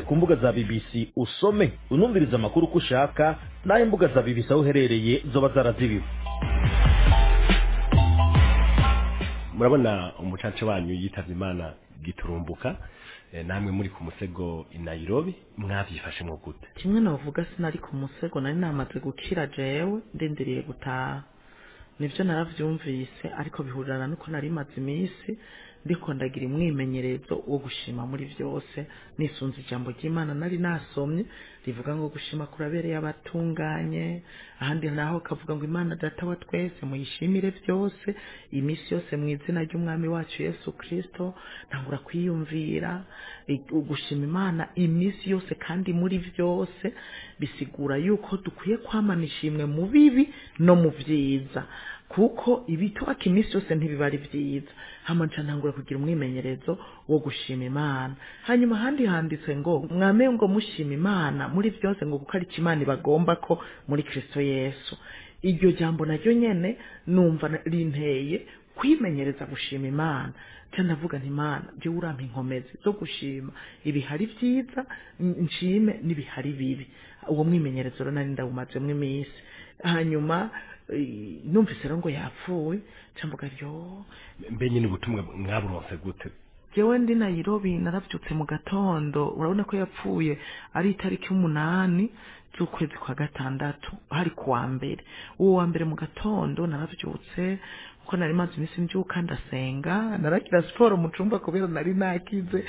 Ku mbuga za BBC usome, unumvirize amakuru uko ushaka, n'aho imbuga za BBC aho uherereye zoba zarazibiwe. Murabona umucaca wanyu yitavye Imana giturumbuka, namwe muri ku musego i Nairobi, mwavyifashemwo gute? Kimwe navuga, sinari ku musego, nari namaze gukira jewe, ndindiriye gutaha. Nivyo, naravyumvise, ariko bihurirana nuko nari maze iminsi ndiko ndagira umwimenyerezo wo gushima muri vyose, nisunze ijambo ry'Imana nari nasomye rivuga ngo gushima kurabereye abatunganye. Ahandi naho kavuga ngo Imana Data wa twese muyishimire vyose iminsi yose mu izina ry'Umwami wacu Yesu Kristo. Ntangura kwiyumvira gushima Imana iminsi yose kandi muri vyose, bisigura yuko dukwiye kwamana ishimwe mu bibi no mu vyiza, kuko ibitubaka iminsi yose ntibiba ari vyiza. Hama nca ntangura kugira umwimenyerezo wo gushima Imana. Hanyuma ahandi handitse ngo mwame ngo mushima Imana muri vyose, ngo kuko ari Imana ibagomba ko muri Kristo Yesu. Iryo jambo naryo nyene numva rinteye kwimenyereza gushima Imana. Nca ndavuga nti: "Imana, jewe urampa inkomezi zo gushima ibihari vyiza, nshime n'ibihari bibi." Uwo mwimenyerezo rero nari ndawumazemwo iminsi. Hanyuma numvise rero ngo yapfuye, nca mvuga yo. Mbe nyine ubutumwa mwaburonse gute? Jewe ndi Nairobi, naravyutse mu gatondo. Urabona ko yapfuye ari itariki 8 z'ukwezi kwa gatandatu, hari kuwa mbere. Uwo wa mbere mu gatondo naravyutse, kuko nari maze iminsi mbyuka ndasenga, naragira siporo mu cumba kubera nari nakize.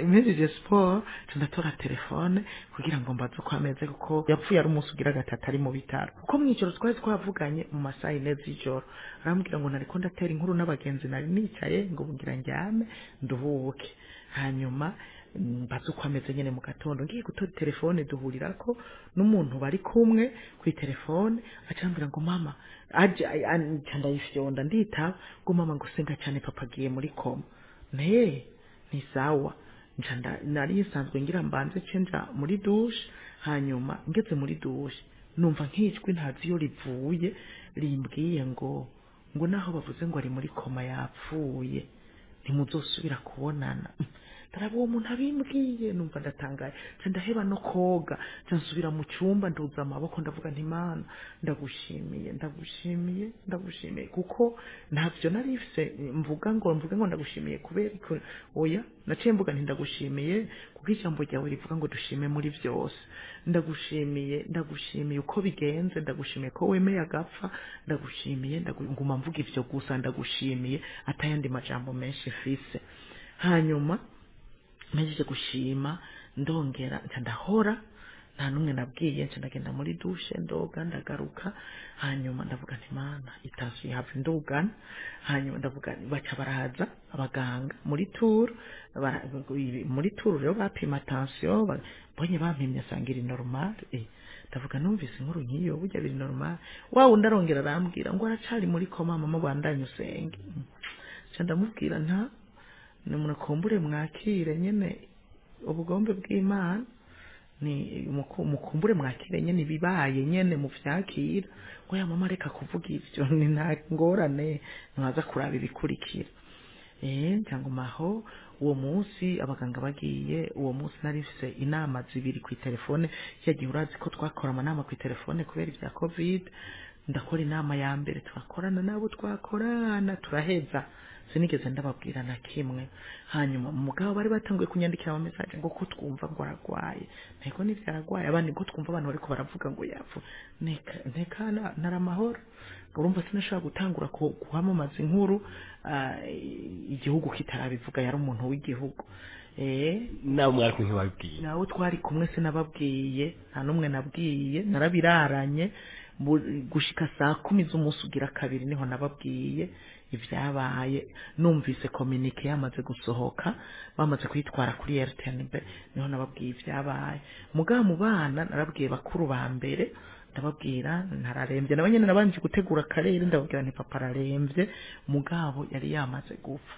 Mpejeje siporo, nca ndatora telefone kugira ngo mbaze uko ameze, kuko yapfuye ari umunsi ugira gatatu ari mu bitaro. Kuko mw'ijoro twari twavuganye mu masaha 4 z'ijoro, arambwira ngo nariko ndatera inkuru n'abagenzi, nari nicaye ngo bugira ndyame nduhuke, hanyuma mbaze uko ameze nyene mu gatondo. Ngiye gutora telefone, duhurirako n'umuntu bari kumwe kuri telefone, acambwira ngo mama aje. Nca ndayifyonda, nditaba, ngo mama, ngo senga cyane, papa agiye muri coma. Ne ni sawa. Nca nari nsanzwe ngira mbanze nce nja muri douche. Hanyuma ngeze muri douche, numva nk'ijwi ntazi iyo rivuye rimbwiye ngo naho bavuze ngo ari muri coma, yapfuye, ntimuzosubira kubonana. Ndaraba uwo muntu abimbwiye, numva ndatangaye, nca ndaheba no koga, nca nsubira mu cyumba, nduza amaboko, ndavuga nti: "Imana, ndagushimiye, ndagushimiye, ndagushimiye," kuko ntavyo nari mfise mvuga ngo ndagushimiye kubera oya, naciye mvuga nti: "Ndagushimiye kuko ijambo ryawe rivuga ngo dushime muri vyose. Ndagushimiye, ndagushimiye uko bigenze, ndagushimiye ko wemeye agapfa, ndagushimiye." Nguma mvuga ivyo gusa, ndagushimiye, atayandi majambo menshi mfise. Hanyuma mpejeje gushima, ndongera nca ndahora, nta n'umwe nabwiye, nca ndagenda muri douche, ndoga, ndagaruka. Hanyuma ndavuga nti: "Mana, itasu yahava indugana." Hanyuma ndavuga, baca baraza abaganga muri tour. Muri tour rero bapima tension, mbonye bampimye asanga iri normal. Ndavuga: "Numvise inkuru nk'iyo, burya biri normal." Wa wundi arongera arambwira ngo aracari muri coma, mama, bandanye usenge. Nca ndamubwira nta nimukumbure mwakire nyene ubugombe bw'Imana, ni mukumbure mwakire nyene ibibaye nyene muvyakira. Ngo ya mama, reka kuvuga ivyo, ni nta ngorane, ntibaza kuraba ibikurikira. Cyangwa maho uwo munsi abaganga bagiye, uwo munsi nari mfise inama zibiri ku telefone. Gihe urazi ko twakora amanama ku telefone kubera ibya COVID. Ndakora inama ya mbere, turakorana nabo, twakorana turaheza, sinigeze ndababwira na kimwe. Hanyuma mugabo bari batanguye kunyandikira ama message ngo ko twumva ngo aragwaye, ntego nivyo aragwaye, abandi ngo twumva abantu bariko baravuga ngo yapfu, neka nteka naramahoro. Urumva sinashobora gutangura kuhamamaza inkuru igihugu kitarabivuga. Yari umuntu w'igihugu. Nawe mwari kumwe ntibabibwiye? Nawe twari kumwe sinababwiye, nta n'umwe nabwiye, narabiraranye gushika saa 10 z'umunsi ugira kabiri, niho nababwiye ibyabaye. Numvise communiqué yamaze gusohoka, bamaze kuyitwara kuri RTNB, niho nababwiye ibyabaye. Mugabo mu bana narabwiye bakuru ba mbere, ndababwira ntararembye, nabo nyene nabanje gutegura akarere, ndababwira nti papa ararembye, mugabo yari yamaze gupfa.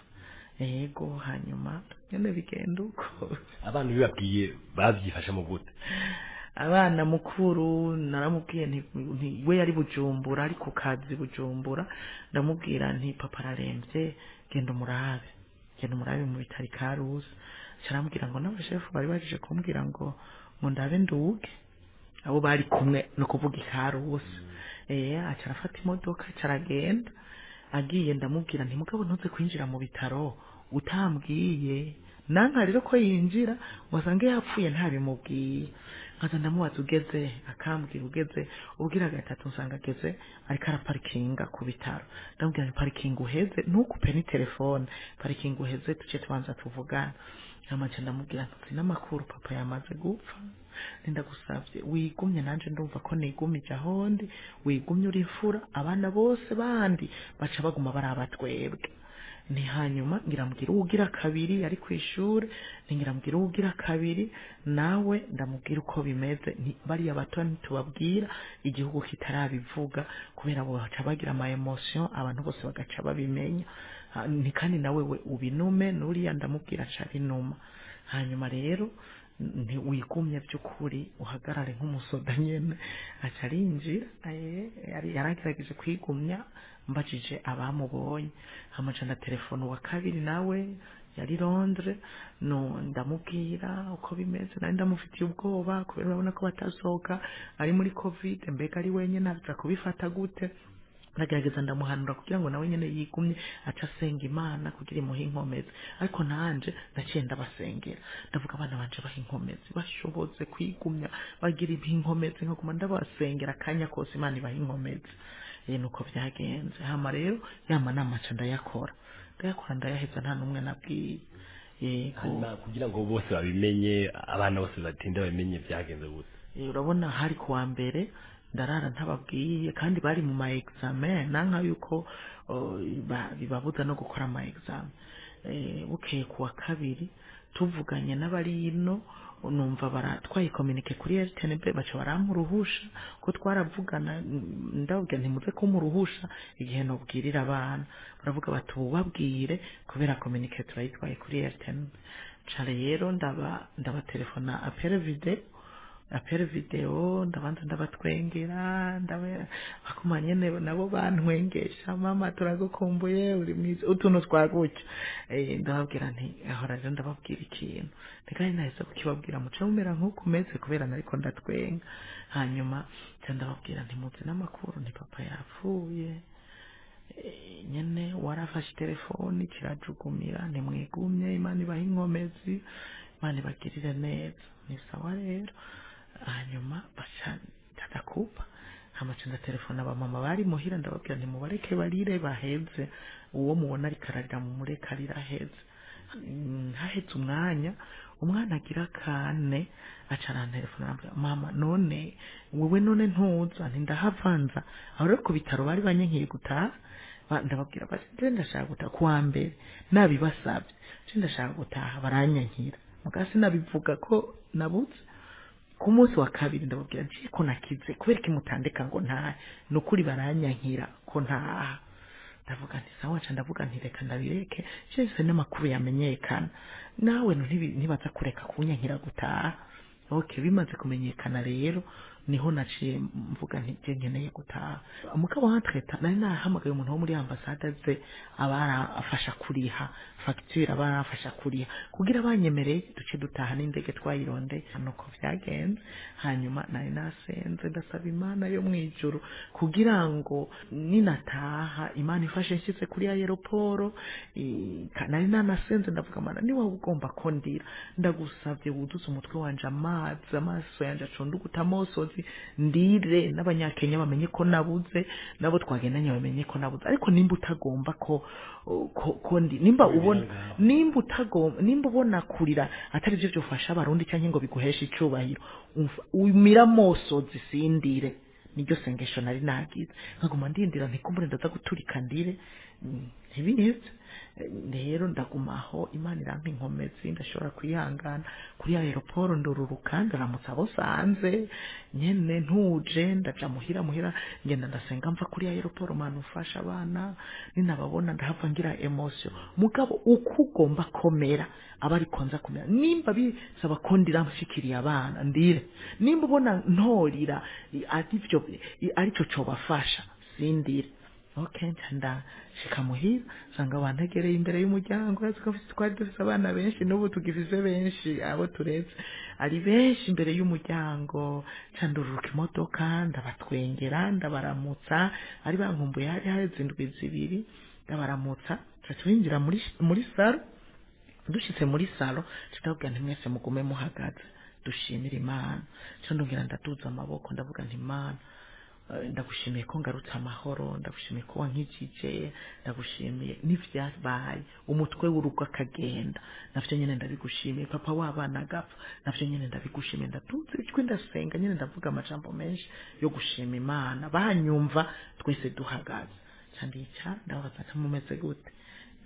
Ego, hanyuma nyene bigenda uko. Abana bibabwiye bavyifashemo gute? Abana, mukuru naramubwiye nti, we yari Bujumbura, ari ku kazi Bujumbura, ndamubwira nti: "Papa ararembye, genda umurabe, genda umurabe mu bitaro Karusi." Carambwira ngo n'abashefu bari baje kumbwira ngo ndabe nduge, abo bari kumwe no kuvuga ikarusi. Aca arafata imodoka caragenda. Agiye ndamubwira nti mugabo ntuze kwinjira mu bitaro utambwiye. Nanka rero ko yinjira wasange yapfuye ntabimubwiye. Nkaza ndamubaza ugeze, akambwira ugeze, ubwira gatatu nsanga ageze ariko araparikinga ku bitaro. Ndamubwira nti parikinga uheze, ntukupe ni telefone, parikinga uheze tuce tubanza tuvugana. Hama nca ndamubwira nti n'amakuru papa yamaze gupfa, ndagusavye wigumye, nanje ndumva ko nigumije ahondi, wigumye uri imfura, abana bose bandi baca baguma baraba twebwe. Ni hanyuma ngira mbwira uwugira kabiri ari kw'ishure, ngira mbwira uwugira kabiri nawe ndamubwira uko bimeze. Bariya bato ntitubabwira igihugu kitarabivuga, kubera bo baca bagira ama emotion, abantu bose bagaca babimenya. Ni kandi nawe we ubinume, nuriya ndamubwira aca binuma. Hanyuma rero nti wigumye by'ukuri uhagarare nk'umusoda nyene. Aca arinjira, yaragerageje kwigumya mbajije abamubonye. Hama nca ndatelefona uwa kabiri nawe yari Londres, no ndamubwira uko bimeze. Nari ndamufitiye ubwoba kubera urabona ko batasohoka, ari muri covid, mbega ari wenyene aza kubifata gute. Ndagerageza ndamuhanura kugira ngo nawe nyene yigumye, aca asenga Imana kugira imuhe inkomezi. Ariko nanje naciye ndabasengera, ndavuga abana banje baha inkomezi, bashoboze kwigumya, bagira inkomezi, nkaguma ndabasengera akanya kose Imana ibaha inkomezi. Nuko vyagenze. Hama rero ya manama nca ndayakora, ndayaheza nta n'umwe nabwiye. Yego. Hanyuma kugira ngo bose babimenye, abana bose batinde babimenye, vyagenze gute? Urabona hari kuwa mbere, ndarara ntababwiye, kandi bari mu ma examen, nanka yuko bibabuza no gukora ama examen. Bukeye kuwa kabiri tuvuganye n'abari ino, numva baratwaye communiqué kuri RTNB, baca barampa uruhusha ko twaravugana. Ndababwira nti muze kumpa uruhusha igihe nobwirira abana. Baravuga bati ubabwire kubera communiqué turayitwaye kuri RTNB. Ca rero ndabatelefona appel vidéo, appel vidéo, ndabanza ndabatwengera, bakuma nyene nabo bantwengesha, mama turagukumbuye uri mwiza, utuntu twagutya. Ndababwira nti ahora rero ndababwira ikintu, ntigari nahise kukibabwira muce mumera nk'uko umeze kubera nariko ndatwenga. Hanyuma nca ndababwira nti muzi n'amakuru, nti papa yapfuye. Nyene warafashe telefoni kirajugumira, ntimwigumye, Imana ibahe inkomezi, Imana ibagirire neza. Ni sawa rero. Hanyuma baca ndadakupa, hama nca ndatelefona abamama bari muhira, ndababwira nti mubareke barire baheze, uwo mubona ariko ararira mumureke arira aheze. Haheze umwanya, umwana agira kane aca arantelefona arambwira, mama none wewe none ntuza? Nti ndahavanza. Aho rero ku bitaro bari banyankiye gutaha. Ndababwira bati nje ndashaka gutaha kuwa mbere, nabibasabye, nje ndashaka gutaha, baranyankira. Muga sinabivuga ko nabuze. Ku munsi wa kabiri ndababwira nje ko nakize, kubera iki mutandeka ngo ntahe? Nukuri baranyankira ko ntaha. Ndavuga nti sawa, nca ndavuga nti reka ndabireke, cyese n'amakuru yamenyekana nawe ntibaza kureka kunyankira gutaha. Okay, bimaze kumenyekana rero niho naciye mvuga nti je nkeneye gutaha. Mugabo entre-temps nari nahamagaye umuntu wo muri ambasade ze abarafasha kuriha facture, abarafasha kuriha kugira banyemereye duce dutaha n'indege twayironde. Nuko vyagenze. Hanyuma nari nasenze, ndasaba Imana yo mwijuru kugira ngo ninataha Imana ifashe nshitse kuri aéroport. Nari nanasenze, ndavuga Mana niba ugomba ko ndira, ndagusavye wuzuze umutwe wanje amazi, amaso yanje acunduguta amosozi, ndire n'abanyakenya bamenye ko nabuze, nabo twagendanye bamenye ko nabuze. Ariko nimba utagomba ko ndi, nimba ubona, nimba utagomba, nimba ubona kurira atari byo byofasha abarundi cyangwa ngo biguheshe icubahiro, umira amosozi sindire. Niryo sengesho nari nagize. Nkaguma ndindira ntikumbure ndaza guturika ndire, ntibiheze. Rero ndaguma aho, Imana irampa inkomezi, ndashobora kwihangana. Kuri aéroport ndururuka, ndaramutsa abo sanze nyene ntuje, ndaja muhira. Muhira ngenda ndasenga mva kuri aéroport, Mana ufasha abana ninababona ndahava ngira emotion, mugabo uko ugomba komera aba ariko nza kumera. Nimba bisaba ko ndira nshikiriye abana ndire, nimba ubona ntorira arivyo aricyo cobafasha sindire. Okay, ndashika muhira nsanga bantegereye imbere y'umuryango. Urazi ko twari dufise abana benshi, n'ubu tugifise benshi, abo turetse ari benshi imbere y'umuryango. Nca ndururuka imodoka, ndabatwengera, ndabaramutsa, bari bankumbuye, hari haheze indwi 2. Ndabaramutsa, tuca twinjira muri salon. Dushitse muri salon, ndababwira nti mwese mugume muhagaze dushimire Imana. Nca ndongera ndaduza amaboko, ndavuga nti Imana, ndagushimiye ko ngarutse amahoro, ndagushimiye ko wankijije, ndagushimiye n'ivyabaye, umutwe w'urugo akagenda navyo nyene ndabigushimiye, papa w'abana agapfa navyo nyene ndabigushimiye. Ndaduza ijwi, ndasenga nyene, ndavuga amajambo menshi yo gushima Imana, banyumva twese duhagaze. Nca ndicara, ndababaza nti mumeze gute?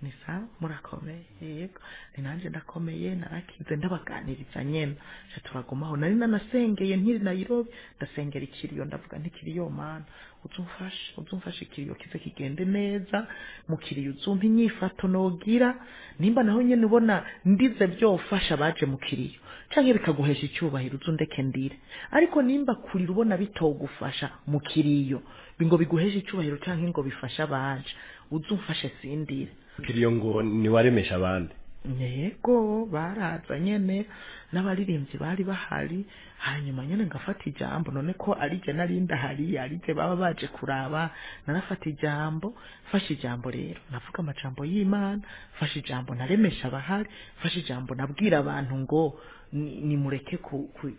Ni sawa, murakomeye? Yego. Ni nanje ndakomeye, narakize. Ndabaganiriza nyene, nca turagumaho. Nari nanasengeye nkiri Nairobi, ndasengera ikiriyo, ndavuga nti ikiriyo Mana uzumfashe, uzumfashe ikiriyo kize kigende neza, mu kiriyo uzumpa inyifato nogira, nimba naho nyene ubona ndize byofasha abaje mu kiriyo canke bikaguhesha icyubahiro, uzundeke ndire, ariko nimba kurira ubona bitogufasha mu kiriyo ngo biguheshe icyubahiro canke ngo bifashe abaje, uzumfashe sindire. Kiriyo ngo niwaremesha abandi? Yego, baraza nyene n'abaririmbyi bari bahari, hanyuma nyene ngafata ijambo. None ko ari je nari ndahari, ari je baba baje kuraba, narafata ijambo. Fashe ijambo rero, navuga amajambo y'Imana. Fashe ijambo, naremesha abahari. Fashe ijambo, nabwira abantu ngo nimureke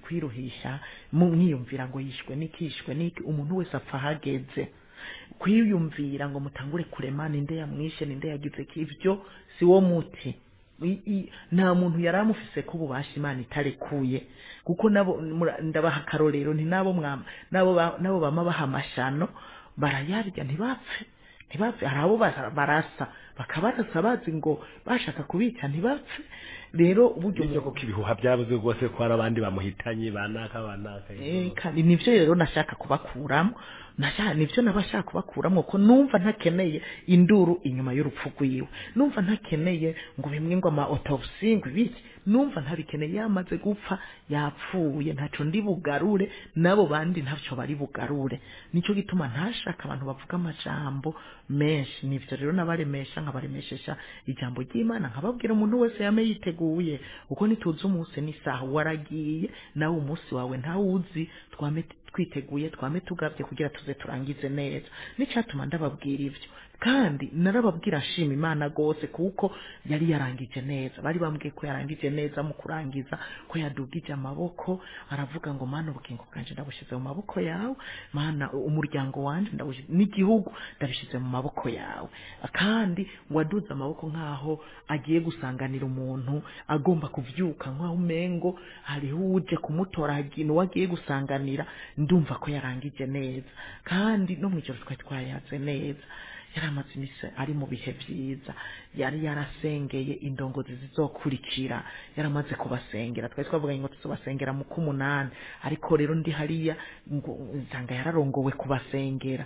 kwiruhisha mwiyumvira ngo yishwe n'iki, yishwe n'iki. Umuntu wese apfa ahageze. Kwiyumvira ngo mutangure kurema ninde yamwishe, ninde yagize ki, ivyo si wo muti. Nta muntu yari amufise ko ububasha Imana itarekuye, kuko nabo ndabaha akarorero nti nabo mwama nabo bama baha amashano barayarya ntibapfe, ntibapfe. Hari abo barasa bakabarasa bazi ngo bashaka kubica, ntibapfe. Rero uburyo nibyo koko ibihuha byabuze rwose ko hari abandi bamuhitanye, banaka banaka? Kandi nivyo rero nashaka kubakuramo, nivyo nabashaka kubakuramo, ko numva ntakeneye induru inyuma y'urupfu rwiwe, numva ntakeneye ngo bimwe ngo ama autopsy ngo ibiki, numva ntabikeneye. Yamaze gupfa yapfuye, ntaco ndi bugarure, nabo bandi ntacyo bari bugarure. Nico gituma ntashaka abantu bavuga amajambo menshi. Nivyo rero nabaremesha, nkabaremeshesha ijambo ry'Imana, nkababwira umuntu wese yame yiteguye, uko ntituzi umunsi n'isaha. Waragiye nawe, umunsi wawe ntawuzi. Twame twiteguye, twame tugavye kugira tuze turangize neza. Nicatuma ndababwira ivyo, kandi narababwira nshima Imana gose kuko yari yarangije neza. Bari bambwiye ko yarangije neza, mu kurangiza ko yadugije amaboko aravuga ngo Mana, ubugingo bwanje ndabushize mu maboko yawe, Mana, umuryango wanje ndawushize n'igihugu ndabishize mu maboko yawe. Kandi waduze amaboko nkaho agiye gusanganira umuntu agomba kuvyuka, nkaho umengo hariho uje kumutora, uwo agiye gusanganira. Ndumva ko yarangije neza, kandi no mw'ijoro twari twayaze neza. Yari amaze imisi ari mu bihe vyiza, yari yarasengeye indongozi zizokurikira, yaramaze kubasengera. Twari twavuganye ngo tuzobasengera mu k'umunani, ariko rero ndi hariya ngo nsanga yararongowe kubasengera.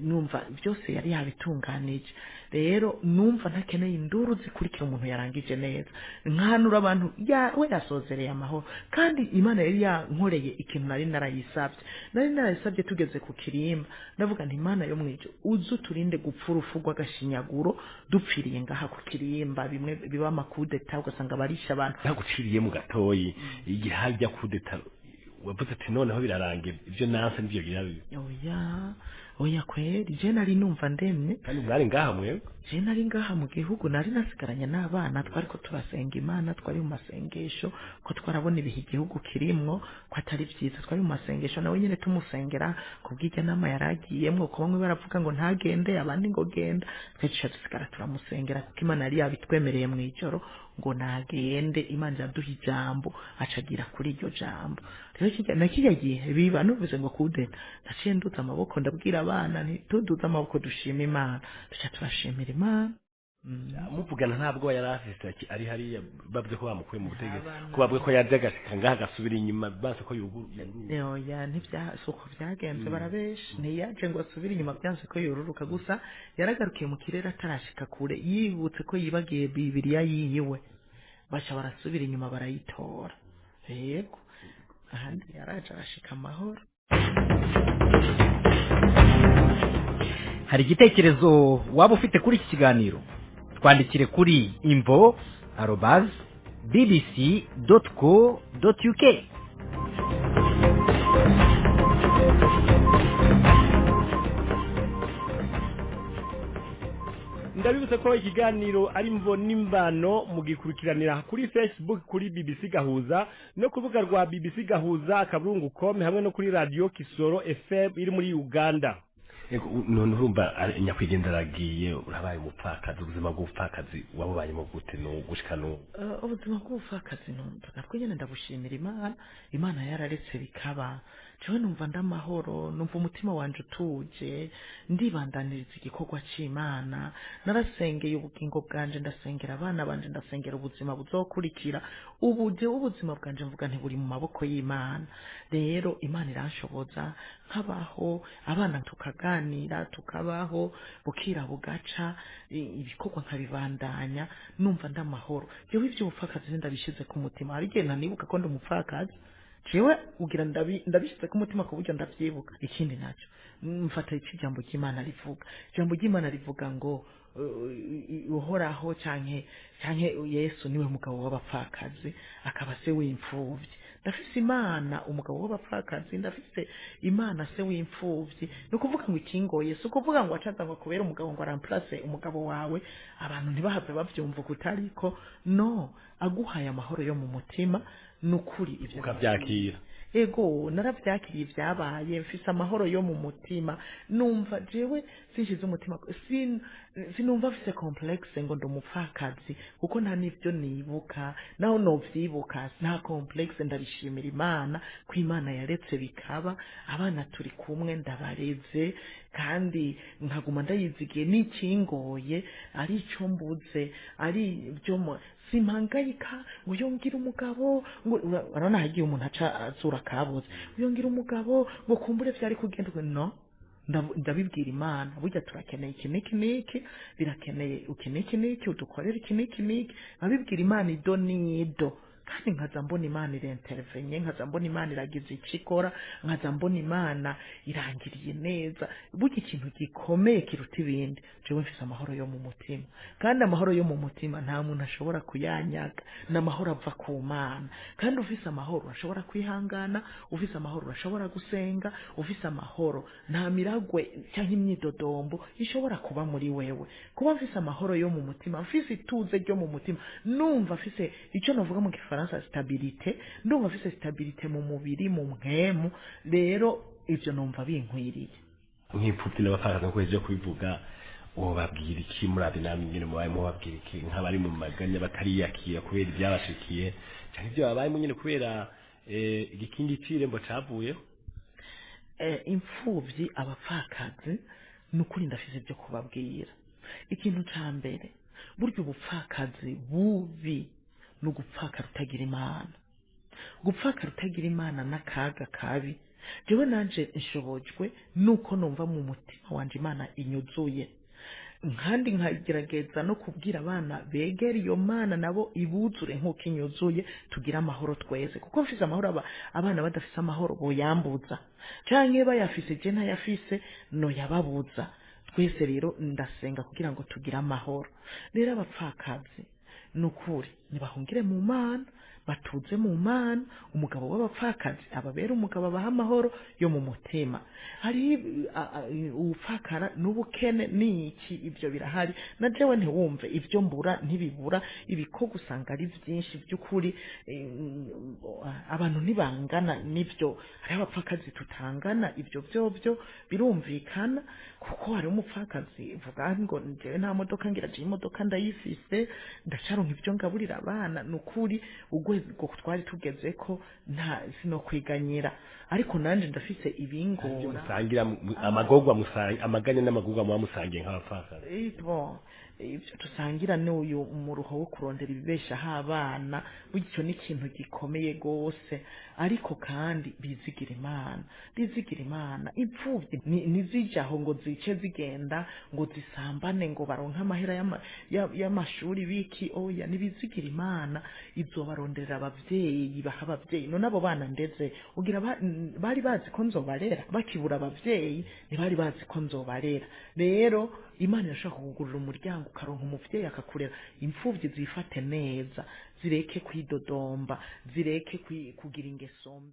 Numva byose yari yabitunganije. Rero numva ntakeneye induru zikurikira umuntu yarangije neza. Nkanura abantu we yasozereye amahoro, kandi Imana yari yankoreye ikintu nari narayisabye, nari narayisabye tugeze ku kirimba. Ndavuga nti Imana yo mwijuru, uzu turinde gupfa urupfu rw'agashinyaguro dupfiriye ngaha ku kirimba, bimwe biba amakudeta ugasanga barisha abantu. Ntaguciriye mu gatoyi, igihe hajya kudeta wavuze ati noneho birarangiye, ibyo nanse nivyo bigira bibi? Oya, oya kweri, je nari numva ndemye. Kandi mwari ngaha mwebwe? Je nari ngaha mu gihugu, nari nasigaranye n'abana, twariko turasenga Imana, twari mu masengesho, ko twarabona ibihe igihugu kirimwo ko atari vyiza. Twari mu masengesho nawe nyene tumusengera kubw'irya nama yaragiyemwo, ko bamwe baravuga ngo ntagende, abandi ngo genda. Twe duca dusigara turamusengera, kuko Imana yari yabitwemereye mw'ijoro ngo nagende. Imana iraduha ijambo, acagira kuri iryo jambo. Rero na kirya gihe biba nuvuze ngo kudeta, naciye nduza amaboko, ndabwira abana nti tuduze amaboko dushima Imana, duca turashimira Imana. Muvugana ntabwo yari afise ari hariya bavuze ko bamukuye mu butegetsi, ko bavuze ko yaje agashika ngaha agasubira inyuma, banse ko yuguru? Oya, ntibya suko vyagenze, barabesha. Ntiyaje ngo asubire inyuma byanse ko yoruruka, gusa yaragarukiye mu kirere, atarashika kure yibutse ko yibagiye Bibiliya yiwe, baca barasubira inyuma barayitora. Yego, ahandi yaraje arashika amahoro. Hari igitekerezo waba ufite kuri iki kiganiro? Twandikire kuri imvo@bbc.co.uk. Ndabibutsa ko ikiganiro ari Imvo n'Imvano mugikurikiranira kuri Facebook kuri BBC Gahuza no ku rubuga rwa BBC Gahuza akaburungu com hamwe no kuri radio Kisoro FM iri muri Uganda. None urumva nyakwigendera aragiye, urabaye umupfakazi, ubuzima bw'ubupfakazi wabubayemo gute no gushika n'ubu? Ubuzima bw'ubupfakazi numva nabwo nyene ndabushimira Imana. Imana yararetse bikaba, jewe numva ndamahoro, numva umutima wanje utuje, ndibandaniriza igikorwa c'Imana. Narasengeye ubugingo bwanje, ndasengera abana banje, ndasengera ubuzima buzokurikira. Ubu jewe ubuzima bwanje mvuga nti buri mu maboko y'Imana. Rero Imana iranshoboza nkabaho, abana tukaganira, tukabaho bukira bugaca, ibikorwa nkabibandanya, numva ndamahoro. Jewe ivy'ubupfakazi ndabishize ku mutima. Hari igihe ntanibuka ko ndi umupfakazi, jewe ugira ndabishize ku mutima ku buryo ndavyibuka. Ikindi naco mfata ico ijambo ry'Imana rivuga. Ijambo ry'Imana rivuga ngo Uhoraho canke Yesu niwe mugabo w'abapfakazi akaba se w'imfuvyi. Ndafise Imana umugabo w'abapfakazi, ndafise Imana se w'imfuvyi. Ni ukuvuga ngo ikingoye si ukuvuga ngo acaza ngo kubera umugabo ngo aramplace umugabo wawe, abantu ntibahave bavyumva kutariko. No, aguhaye amahoro yo mu mutima, nukuri ivyo ukavyakira. Ego, naravyakiriye ibyabaye, mfise amahoro yo mu mutima. Numva jewe sinshize umutima, sinumva mfise complexe ngo ndi umupfakazi, kuko nta n'ivyo nibuka, naho novyibuka nta complexe. Ndabishimira Imana ko Imana yaretse bikaba, abana turi kumwe, ndabareze kandi nkaguma ndayizigiye. N'ikingoye ari ico mbuze, ari ibyo simpangayika ngo yongere umugabo, ngo urabona hagiye umuntu aca azura kabuze, yongere umugabo ngo kumbure vyari kugenda. No, ndabibwira Imana, burya turakeneye iki n'iki n'iki, birakeneye iki n'iki n'iki, udukorere iki n'iki n'iki. Nkabibwira Imana ido n'ido, kandi nkaza mbona Imana irintervenye, nkaza mbona Imana iragize icyo ikora, nkaza mbona Imana irangiriye neza. Burya ikintu gikomeye kiruta ibindi, jewe mfise amahoro yo mu mutima, kandi amahoro yo mu mutima nta muntu ashobora kuyanyaga, ni amahoro ava ku Mana. Kandi ufise amahoro urashobora kwihangana, ufise amahoro urashobora gusenga, ufise amahoro nta miragwe cyangwa imyidodombo ishobora kuba muri wewe. Kuba mfise amahoro yo mu mutima, mfise ituze ryo mu mutima, numva mfise icyo navuga mu gifaransa stabilité, ndumva mfise stabilité mu mubiri, mu mpwemu. Rero ivyo numva binkwiriye. Nk'imfuvyi n'abapfakazi nkuko uhejeje kubivuga, wobabwira iki murabi namwe nyene mubaye mubabwira iki nk'abari mu maganya batariyakira kubera ivyabashikiye canke ivyo babayemo nyene kubera igikingi c'irembo cavuyeho? Imfuvyi, abapfakazi, nukuri ndafise ivyo kubabwira. Ikintu ca mbere, burya ubupfakazi bubi ni ugupfakara utagira Imana. Gupfakara utagira Imana n'akaga kabi. Jewe nanje nshobojwe nuko numva mu mutima wanje Imana inyuzuye, kandi nkagerageza no kubwira abana begera iyo Mana nabo ibuzure nkuko inyuzuye, tugira amahoro twese. Kuko mfise amahoro, abana badafise amahoro boyambuza, canke bayafise je ntayafise no yababuza. Twese rero ndasenga kugira ngo tugire amahoro. Rero abapfakazi nukuri nibahungire mu Mana, batuze mu Mana. Umugabo w'abapfakazi ababera umugabo, abaha amahoro yo mu mutima. Hari ubupfakara n'ubukene n'iki, ibyo birahari. Na jewe ntiwumve ibyo mbura ntibibura, ibikorwa usanga ari byinshi by'ukuri. Abantu ntibangana n'ibyo, hari abapfakazi tutangana, ibyo byobyo birumvikana. Kuko hari umupfakazi vuga ngo jewe nta modoka ngira, je imodoka ndayifise, ndacaronka ibyo ngaburira abana. Nukuri urwego twari tugeze ko nta sinokwiganyira, ariko nanje ndafise ibingora. Musangira amagorwa, musangira amaganya n'amagorwa muba musangiye nk'abapfakazi. Bon, Ibyo dusangira ni uyu umuruho wo kurondera ibibeshaho abana, bityo ni ikintu gikomeye rwose. Ariko kandi bizigira Imana, bizigira Imana. Imfubyi ntizijaho ngo zice zigenda ngo zisambane ngo baronke amahera y'amashuri biki. Oya, nibizigira Imana, izobaronderera abavyeyi, baha abavyeyi. None abo bana ndeze ugira bari bazi ko nzobarera? Bakibura abavyeyi ntibari bazi ko nzobarera. Rero Imana irashobora kukugurira umuryango ukaronka umuvyeyi akakurera. Imfuvyi zifate neza, zireke kwidodomba, zireke kugira ingeso mbi.